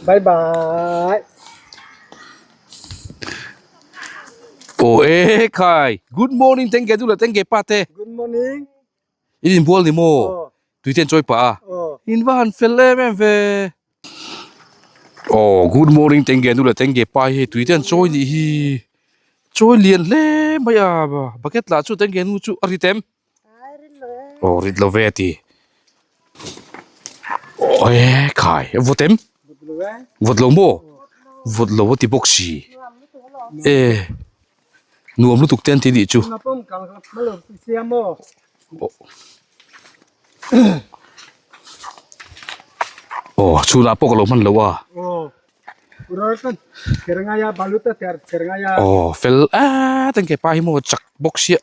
Bye bye. Aw e khai good morning tengge du leh tengge pa te. Good morning. In inbual ni maw? Tui te an chawi pah a. In va han fel em em ve. Aw good morning tengge nu leh tengge pa hi hei tui te an chawi nih hi. Chawi lian hle mai a bucket lah chu tengge nu chu a rit em? Aw rit lo ve a ti. Aw e khai vawt em? Vawt lo maw? Vawt lo a ti bawk si. E nuam lutuk te an ti nih chu. Aw chhunah pawh ka lo hman lo a. Aw fel aa tengke pa hi maw chak bawk sia.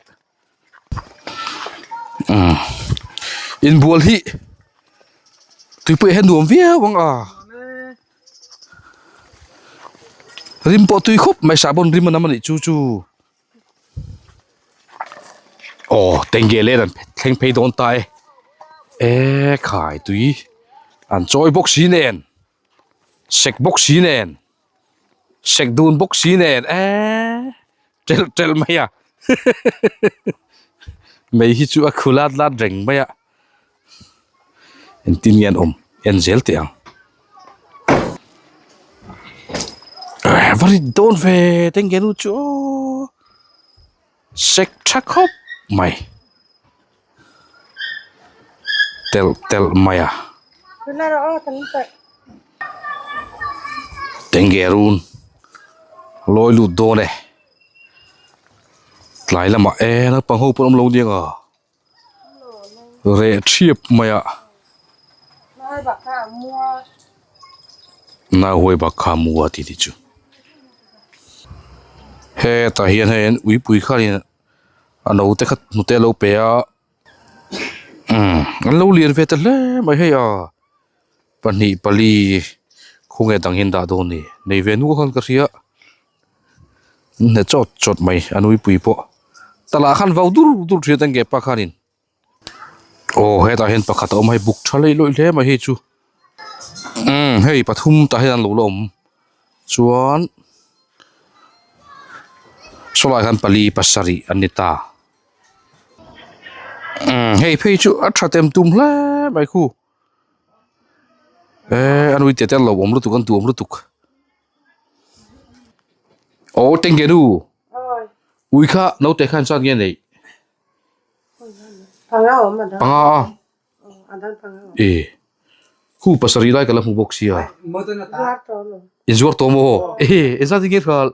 Inbual hi tuipui ah hian nuam viau ang a rim pawh tui khawp mai sahbawn rim a nam a nih chu chu aw tengge len an thleng phei dawn ta e ekhai tui an chawi bawk si nen sek bawk si nen. Sek dun bawk si nen eee telh telh mai a mei hi chu a khu lat lat reng mai a engtin nge an awm en zel teh ang va rit dawn ve tengge nu chu aw sek tha khawp mai telh telh mai a. Tengge run lawi lut dawn e tlai lamah e naupang ho pawh an awm lo aniang a reh thiap mai a nauhuai bak kha mua tih te chu hetah hian hei an uipui khanin a naute kha hnute a lo pe a umm an lo lian ve ta hle mai hei a pahnih pali khawnge dang hian dah dawn ni nei ve nual khan ka hria an hne chawt chawt mai a nuipui pawh tah lah khan vau dur dur thin a tengge pa khanin aw hetah hian pakhat a awm a hei buk tha leh lawih hle mai hei chu umm hei pathum tah hian an lo la awm chuan sawlai khan pali pasarih an ni ta umm hei phei chu a tha tem tum hle mai khu eh a nui te te an lo awm lutuk an duh awm lutuk aw tengge nu ui kha naute khan chuan nge neih. Panga a e khu pasarih lai ka la hmu bawk sia inzuar tawh maw e engzat in nge hral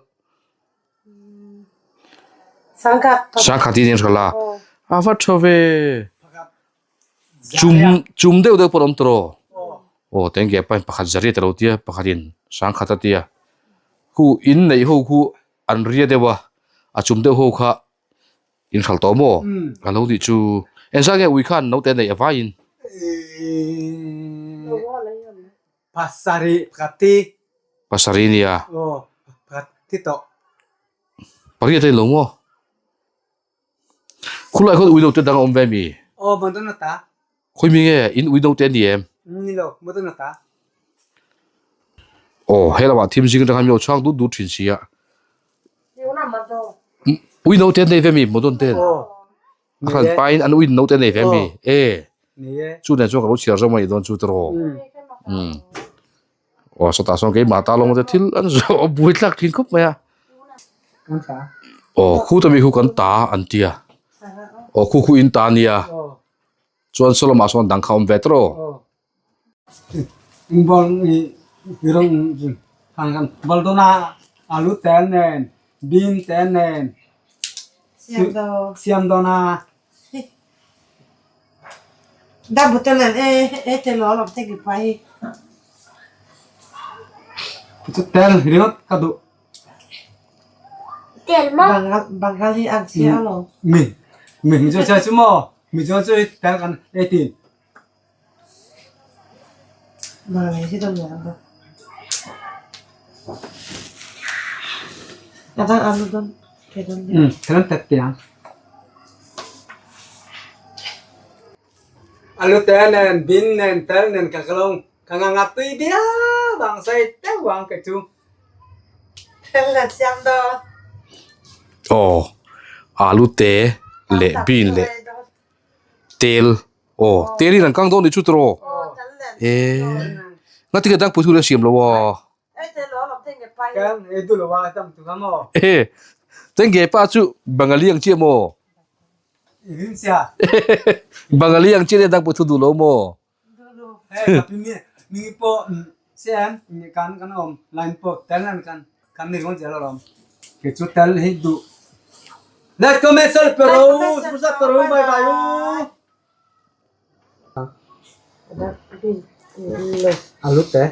sangkhat in hral a a va tha ve chum chum deuh deuh pawh a awm tawh rawh aw tengge pa in pakhat zariat a lo tia pakhat in sangkhat a tia khu in neih ho khu an ria deuh a a chum deuh ho kha. In hral tawh maw? Ka lo tih chu engzah nge ui khan naute neih a vaiin? Pasarih pakhat Pasarih nia. Aw, pakhat thi tawh. Pariat a ni lo maw? Khulai khawn ui naute dang a awm ve mi? Aw, motor na ta. Khawi mi nge in ui naute a ni em? Ni lo, motor na ta. Aw, he lamah thim zing atang khan mi lo chhang dut dut thin si a. Ui naute an nei ve mi motor ten a hran pain an ui naute an nei ve mi e chu nen chuan ka lo chhiar zawm a nih dawn chu tiraw umm aw sawtah sawn keimah ta lawng te thil an zawh a buai thlak thin khawp mai a aw khu te mi khu kan ta an tia aw khu khu in ta ania chuan saw lamah sawn dang kha a awm ve tiraw. Alu tel nen bean tel nen siam dawn a. Tel ringawt ka duh. Mi mi chu chu maw mi chu chu tel kan ei tin. Alu tel nen bean nen tel nen ka kalong ka nga tui viau. dang sai deuh ang kei chu. Aw alu te leh bean leh tel aw tel in an kang dawn anih chu tiraw eh ngatinge dang pui thu le siam lo a. Eh tengge pa chu Bengali ang chiah maw? Bengali ang chiah dang pui thu duh lo maw? Alu te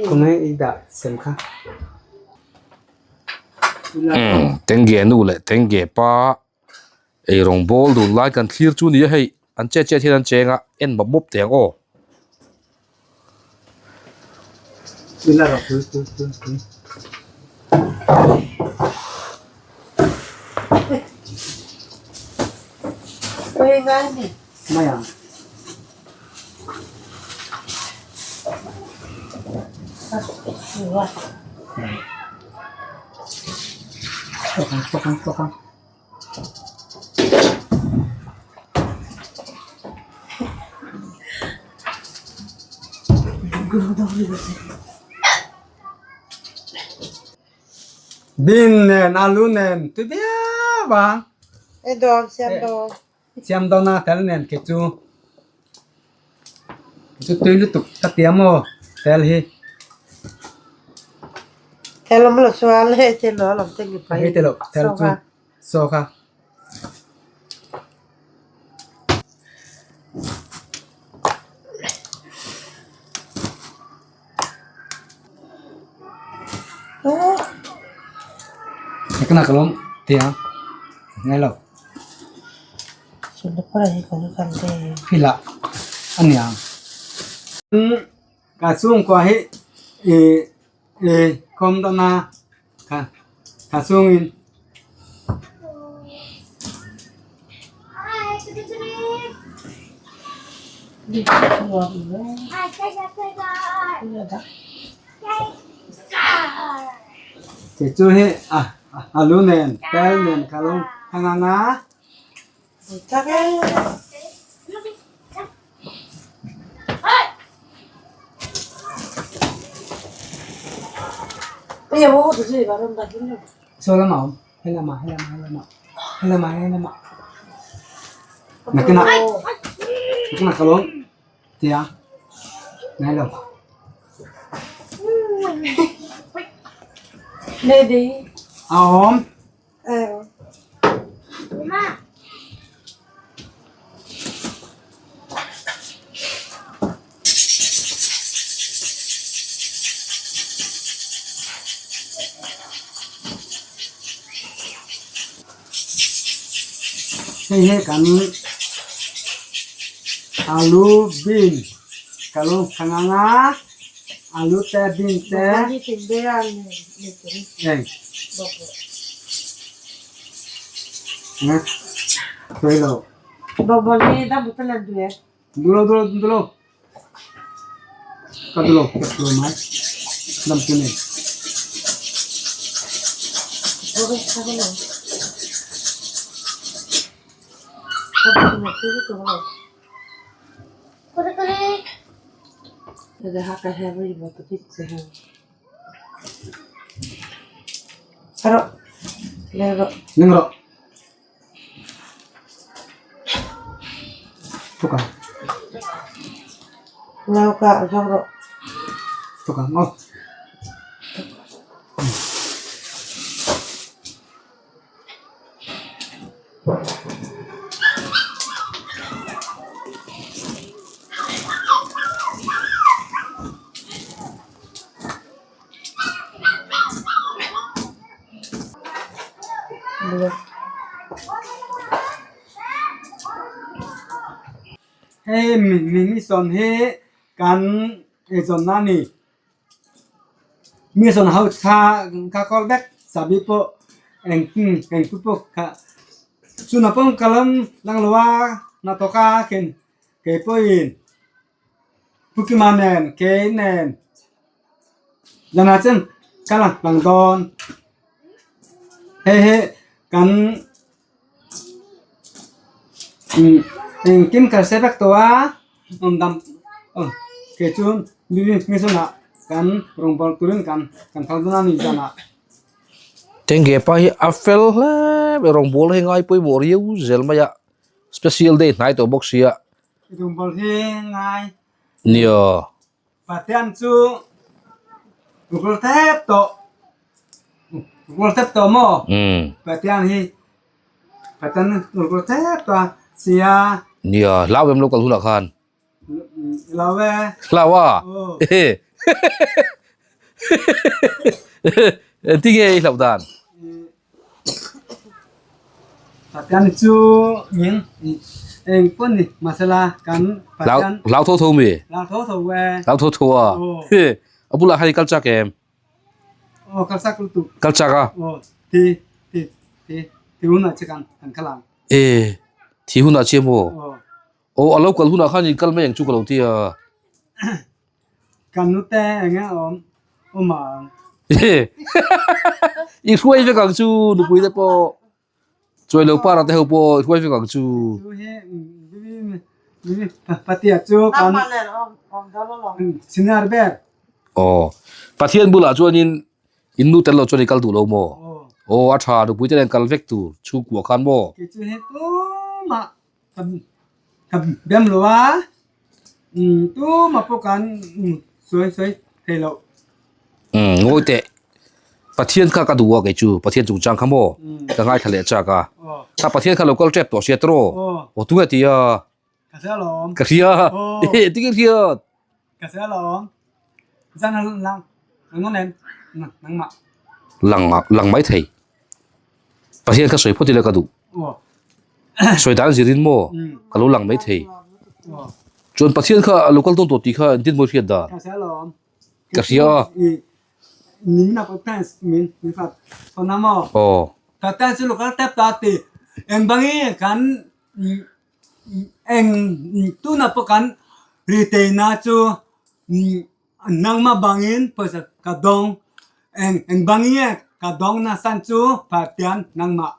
khawnge i dah sem kha. Tengge nu leh tengge pa eirawng bawl dun lai kan thlir chu ni a hei an chet chet hian an cheng a en mawp mawp teh ang aw. Bean nen alu nen tui viau a. Siam dawn a tel nen khi chu chu tui lutuk ka ti a maw tel hi. Hei te lo tel chu saw kha. Ka nak alawm tia ngai lo. Phila a niang. Ka chhungkua hi ih ih khawm dawn a ka ka chhungin. Kei chu hi a alu nen tel nen ka lo hmang ang a. Saw lamah a awm he lamah he lamah he lamah he lamah he lamah nakinah nakinah ka lawm tia ngai lo. A awm. Hei hi kan alu bean ka lo thlang ang a alu te bean te eng. Dulo dulo dulo ka dulo ka dulo mai dam chu nei. Ning rawh. Thuk ang. Thuk ang aw. Hei mi sawn hi kan eizawnna a ni. Mi sawn ho kha ka kawl vek chahbi pawh engtin engtu pawh kha chuna pawh ka lam lang lo a hnathawk a khin keipawhin. Pukima nen kei nen zanah chuan ka lang lang dawn hei hi kan engkim ka hre vek tawh a awm dam kei chu mi zawnah kan rawngbâwl turin kan kan kal dawn a ni zanah. Tengge pa hi a fel hle mai rawngbâwl hi ngai pawimawh riau zel mai a special day hnai tawh bawk sia. Rawngbâwl hi ngai. Nia. Pathian chu Google tep tawh Google tep tawh maw? Pathian hi Pathian Google tep tawh a sia. Nia, hlau em lo kal hunah khan? Hlau e. Hlau a? Engtin nge i hlauh dan? Pathian chu min eng pawn ni mahsela kan Pathian Hlau tho tho mi? Hlau tho tho e. Hlau tho tho a? A bulah khan i kal chak em? Aw kal chak lutuk. Kal chak a? Aw thi thi thi thi hunah che kan kan kal ang. E thi hunah che maw? Aw a lo kal hunah khan in kal mai ang chu ka lo ti a. Kan nute eng nge awm awm ang. I hruai vek ang chu nupui te pawh chuai lo para te ho pawh i hruai vek ang chu. Chu hi Patia chu kan senior ber. Aw Pathian bulah chuanin in nu tel lo chuan i kal duh lo maw? Aw a tha nupui te nen kal vek tur chhungkua khan maw? Kei chu he tumah Ka bem lo a, tumah pawh kan sawi sawi thei loh. Umm ngawi teh, Pathian kha ka duh a kei chu, Pathian chungchang kha maw ka ngaithla leh chak a, kha Pathian kha lo kal tep tawh sia tawh aw tunge ti a? Ka hria alawm. Ka hria, tinge hriat? Ka hria alawm, zan a lang lang em nangmah. Lang lang mai thei. Pathian kha sawi phawt ila ka duh. Sawi dan zirin maw ka lo lang mai thei. Chuan Pathian kha a lo kal dawn tawh tih kha engtin maw i hriat dan? Ka hria a. Aw. Nangmah bangin pawisa ka dong. Eng eng bangin nge ka dong na san chu Pathian nangmah.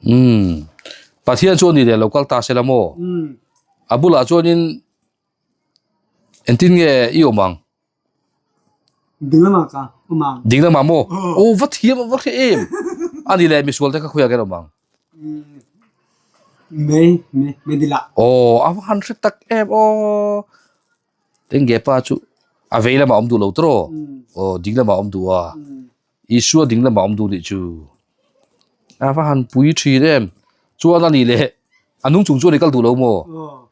Umm. Pathian chu a ni leh lo kal ta se la maw? Umm. A bulah chuanin engtin nge i awm ang? Ding lamah ka awm ang. Ding lamah maw? Aw va thiam va hre em! A ni leh misual te kha khawiah khan awm ang? Mei mei mei dilah. Aw a va han hre tak em aw! Tengge pa chu a vei lamah awm duh lo tawh aw ding lamah awm duh a Isua ding lamah awm duh nih chu a va han pui thin em chuan a nih leh a nung chung chuan i kal duh lo maw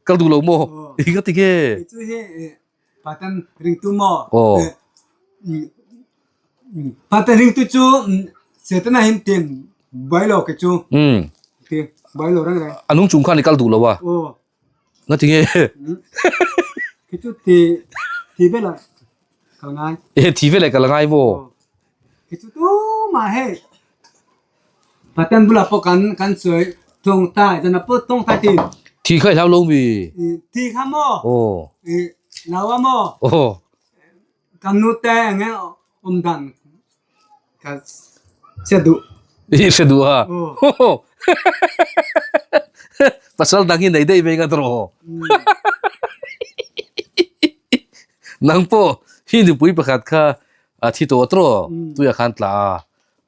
kal duh lo maw i ka ti nge aw a nung chung khan i kal duh lo a. Nga ti nge? Khi chu ti ti vel ah kal ngai. E thi vel ah kal ngai maw? Khi chu tu mah hei Pathian bulah pawh kan kan sawi tawngtai zan ah pawh tawngtai tin. Thi kha i hlau lo mi? Thi kha maw? Aw. Hlau a maw? Aw. Kan nu te eng nge awm dan ka hre duh. I hre duh a? Pasal dang hi nei daih mai ka tawh. Nang pawh hi nupui pakhat kha a thi tawh tawh tuiah khan tla a,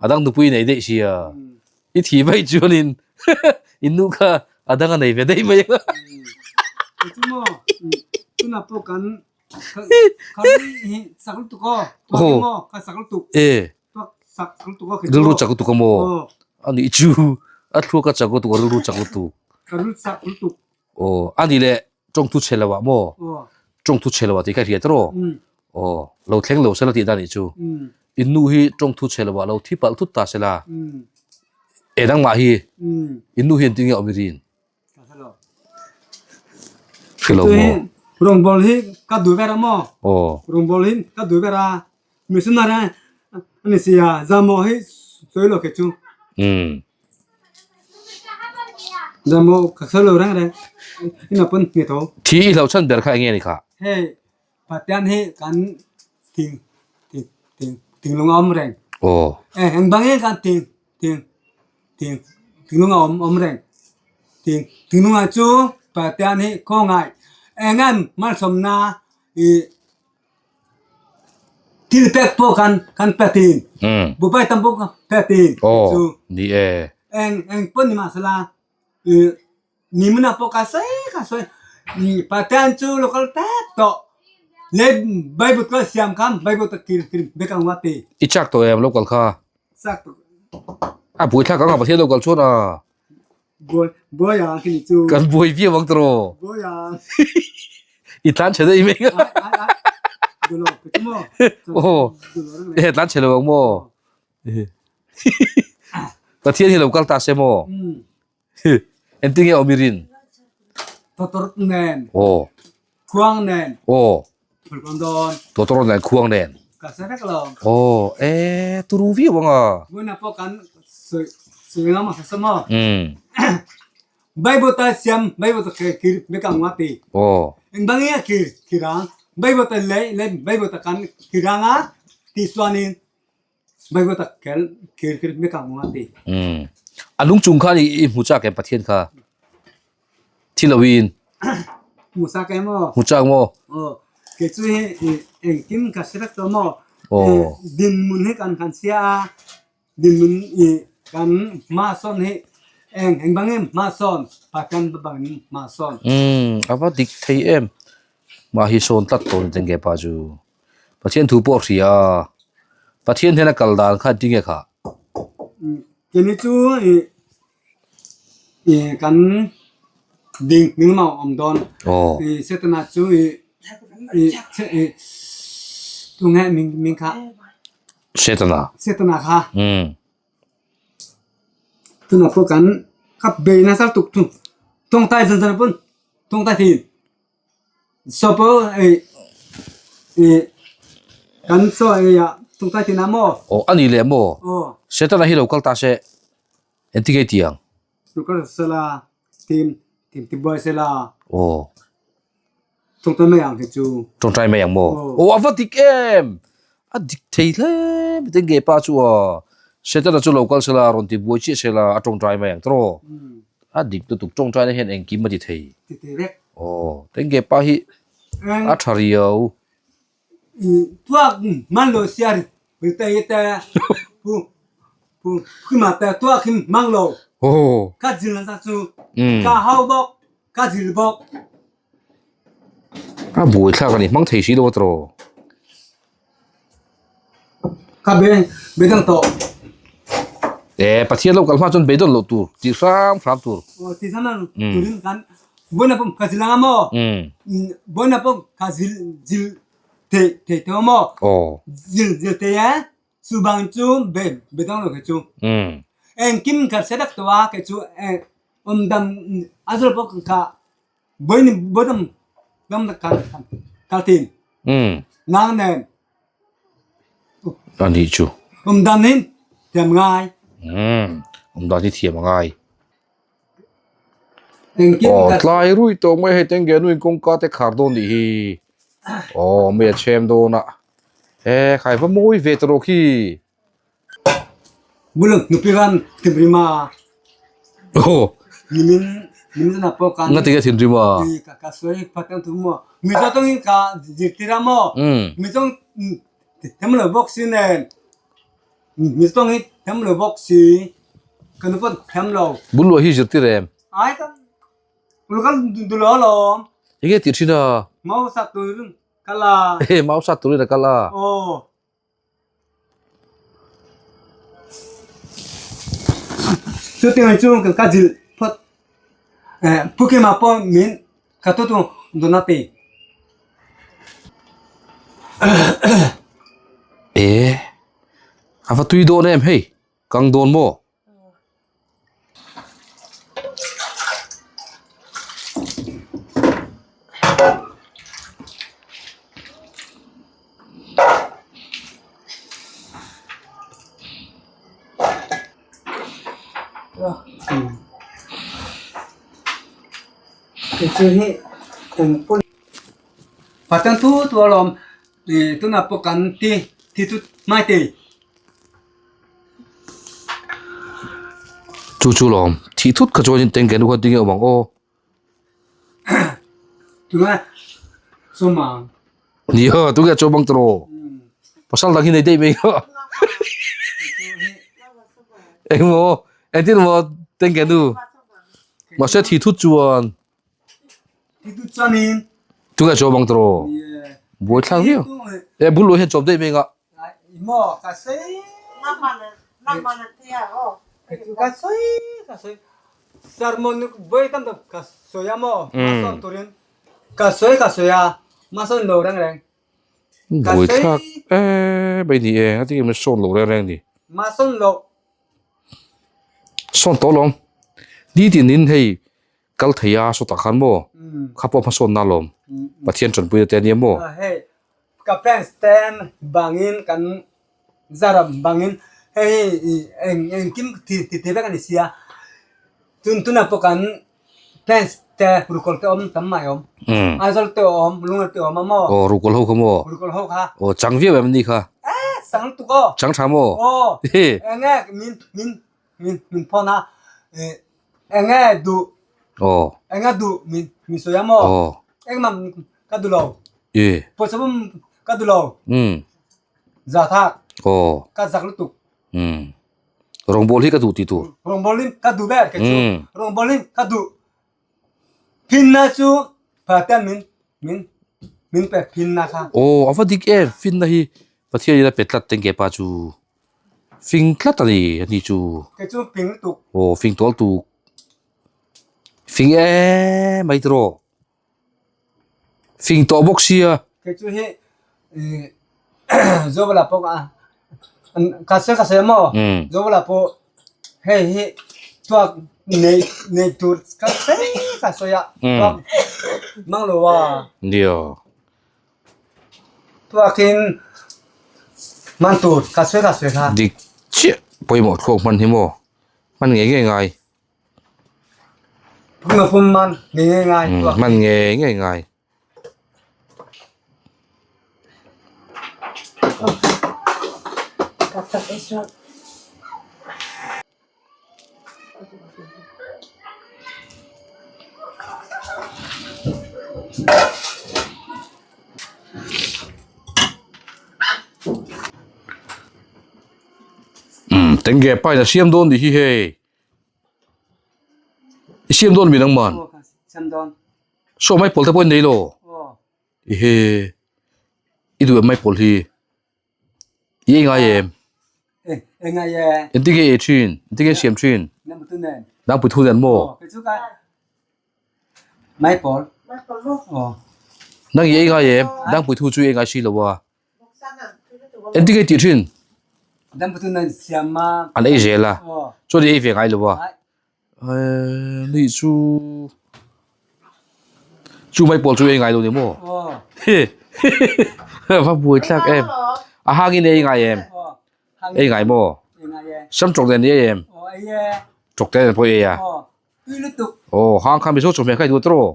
a dang nupui nei daih sia. I thi mai chuanin in nu kha a dang a nei ve daih mai ang a. Chu maw tunah pawh kan Rilru chak lutuk a maw? A nih chu a thluak a chak lutuk a rilru chak lutuk. Aw a nih leh tawngthu chhe lo ah maw? Tawngthu chhe lo ah tih kha i hria tawh aw lo thleng lo sela tih dan nih chu. In nu hi tawngthu chhe lo ah lo thi palh thut ta sela e nangmah hi in nu hi engtin nge awm i rin? Hrelo maw? Rawngbâwl hi ka duh ber a maw? Aw. Rawngbâwl hi ka duh ber a, missionary a ni si a, zahmawh hi sawi lo kei chu. Umm. Zahmawh ka sawi lo reng reng, inah pawn hne tho. Thi i hlo chhan ber kha eng nge ni kha? Hei Pathian hi kan thing thing thing thinglung a awm reng. Aw. Eh eng bangin kan thing thing thing thinglung a awm awm reng. Thing thinglungah chu Pathian hi khawngaih engan malsawmna ih thil pek pawh kan kan pe thin. Buhfai tam pawh kan pe thin. Aw ni e. Eng eng pawh ni mahsela Nimuna pawh ka sawi ka sawi Pathian chu local tep tawh le Bible ka siam kha Bible ta kir kir bek ang a ti. I chak tawh em local kha? Chak tawh. A buai thlak ang a Pathian local chuan a. Buai buai ang khi ni chu. Kan buai viau ang tawh. Buai ang. I tlan chhe daih mai. Ai ai ai. Dulo ka chu maw. Aw. E tlan chhe lo ang maw. Pathian hi lo kal ta se maw. Engtin nge awm i rin? Tawtawrh nen. Aw. Khuang nen. Aw. Phulkawn dawn. Tawtawrh nen khuang nen. Ka hre vek lo. Aw, e turu viau ang a. Vawiinah pawh kan sawi sawi ngam a hre maw? Umm. Bible ta siam Bible ta kher khir vek ang a ti. Aw. Engvang nge a khir khir ang? Bible ta leh leh Bible ta kan khir ang a tih chuanin Bible tak kel kir kir mek ang a ti. Umm. A lung chung khan i hmu chak em Pathian kha? Thi lo in. Hmu chak em aw. Hmu chak maw? Aw. Kei chu hi engkim ka hre vek tawh maw? Aw. Dinhmun hi kan kan chhia a, dinhmun i kan hma sawn hi eng eng bangin hma sawn Pathian bangin hma sawn. Umm a va dik thei em. Mah hi sawn tlat tawh ni tengge pa chu. Pathian thu pawh a hria a, Pathian hian a kal dan kha engtin nge khah? Keini chu ih ih kan ding ding lamah a awm dawn. Ih Setana chu ih ih ih tunge min min kha? Setana. Setana kha. Tunah pawh kan ka bei nasa tuk thung. Tawngtai zan zan pawn tawngtai thin. Saw ei ih kan saw ei ah tungtai tin ah maw? Aw a ni leh maw? Aw. Setana hi lo kal ta se engtin nge tih ang? Lo kal se la tim tim ti buai se la. Aw. Tawngtai mai ang hi chu. Tawngtai mai ang maw? Aw a va dik em! A dik thei hle mai te nge pa chu aw Setana chu lo kal se la rawn ti buai chiah se la a tawngtai mai ang tawh. A dik lutuk tawngtaina hian engkim a ti thei. Ti thei vek. Aw tengge pa hi a tha riau. Tuak man lo sia ri te hi te pu pu khima te tuak hi mang lo. Ka zil nasa chu ka hau bawk ka zil bawk. A buai thlak a ni hmang thei si lo a tawh. Ka be beidang tawh. E Pathian lo kal hma chuan beidawn loh tur tih hram hram tur. Aw ti hram hram turin kan vawiin pawh ka zil anga maw? Vawiin pawh ka zil zil thei thei tho maw? Aw. Zil zil thei e chu bang chu be beidang lo kei chu. Engkim ka hre vek tawh a kei chu awmdam a zul pawh ka Vawiin vawiin dam dam kal kal thin. Nang nen. A nih chu. Awm dan hi thiam ngai. Awm dan hi thiam a ngai. Aw tlai ruih tawh mai hei tengge nuin kawngka te khar dawn nih hi. Aw mei a chhem dawn a. E khai va mawi ve ta rawh khi. Buluk nupi ram thinrim a. Aw. Nimin nimin zan ah pawh kan. Nga ti nge thinrim a? Ka ka sawi phat ang thu maw. Mizo tawngin ka zirtir a maw. Mizo them lo bawk si nen. Mizo tawngin them lo bawk si. Ka nu pawh them lo. Bulluah hi zirtir em? Ai ka uluk a duh lo alawm. Enge tih thin a? Mau sat turin kal a. He mau sat turin a kal a. Aw. Chutiang chu ka zilh phawt Pu Kima pawh min ka tu tu dawn a ti. E a va tui dawn em hei kang dawn maw? Pathian thu thu alawm tunah pawh kan ti thi chu mai thei. Chu chu lawm thih thut kha chuanin tengke nu kha tinge awm ang aw. Tunge sawmang. Nia tunge sawmang tawh pasal dang hi nei daih mai kha. Engmaw engtin maw tengke nu mahse thih thut chuan. Tunge chaw bang tawh buai thlak viau e bul luah hian chawp daih mai anga. Buai thlak em mai ni e a tinge min sawn loh reng reng ni. Sawn tawh lawm nitin in hei. Kal thei a sawtah khan maw kha pawh hmasawnna alawm Pathian tanpuina te ania maw. Hei ka fans te bangin kan zaram bangin hei hi eng engkim ti ti vek a ni sia tun tunah pawh kan fans te rukawl te awm tam mai awm Aizawl te awm Lunglei te awm a maw. Aw rukawl ho kha maw. Rukawl ho kha. Aw chang viau em ni kha. E chang lutuk aw. Chang tha maw. Aw enge min min min min phone a Enge duh Aw. Enge duh min min sawi a maw? Aw. Engmah ka duh lo. E. Pawisa pawh ka duh lo. Um. Za thak. Aw. Ka zak lutuk. Um. Rawngbâwl hi ka duh tih tur. Rawngbâwl hi ka duh ber kei chu. Rawngbâwl hi ka duh. Finna chu Pathian min min min pe finna kha. Aw a va dik em finna hi Pathian in a pe tlat tengke pa chu fing tlat a ni a ni chu. Kei chu fing lutuk. Aw fing tual tuk fing em mai tiraw fing tawh bawk sia. Kei chu hi Zobala pawh a ka sawi ka sawi a maw Zobala pawh hei hi tuak nei nei tur ka sawi ka sawi a tuak mang lo a. Nia. Tuakin man tur ka sawi ka sawi kha. Dik chiah pawimawh thluak hman hi maw hman ngei ngei ngai. Pum man ngei ngei ngai. Hman ngei ngei ngai. Umm tenge pain a siam dawn nih hi hei i siam dawn mi nangman. Saw mai pawl te pawh in nei lo ehe i duh em mai pawl hi i ei ngai em engtin nge i ei thin engtin nge i siam thin nangpui thu nen maw nang i ei ngai em nangpui thu chu i ei ngai si lo a engtin nge i tih thin an ei zel a chuan i ei ve ngai lo a. Eee ni chu chu mai pawl chu ei ngai lo ni maw va buai thlak em a hang in ei ngai em ei ngai maw sam chawk nen ei em chawk te nen pawh ei a aw hang kha mizo chawhmeh kha i duh tawh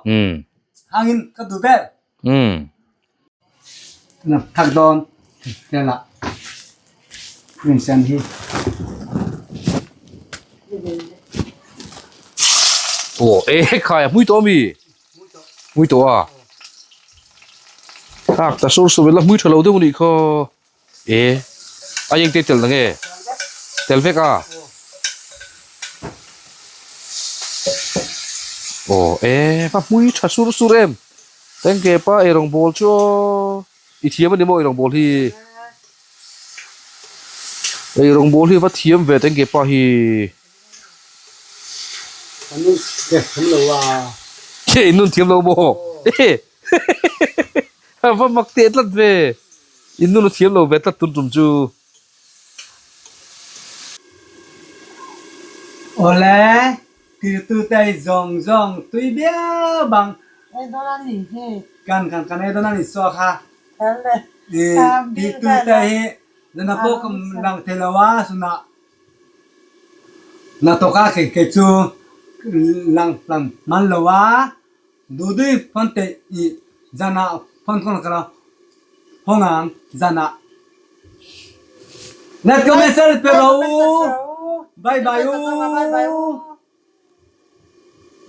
umm umm. Thak dawn velah green sen hi. Aw e khai a hmui tawh ami hmui tawh a thak ta sur sur vel a hmui tha lo deuh anih kha e a eng te tel na nge tel vek a aw e va hmui tha sur sur em. Tengke pa eirawng bawl chu aw i thiam a ni maw eirawng bawl hi eirawng bawl hi va thiam ve tengke pa hi Che in nun thiam lo maw a va mak teh tlat ve in nun a thiam lo ve tlat tun tum chu. Awle Tirtute zawng zawng tui viau bang kan kan kan ei dawn a ni saw kha tirtute hi nana pawh ka lang thei lo a sunah na tawka kei kei chu lang lang man lo a. Dudui phone te i zanah phone call ka lo hawng ang zanah. Like comment share pe rawh u. Bye bye u.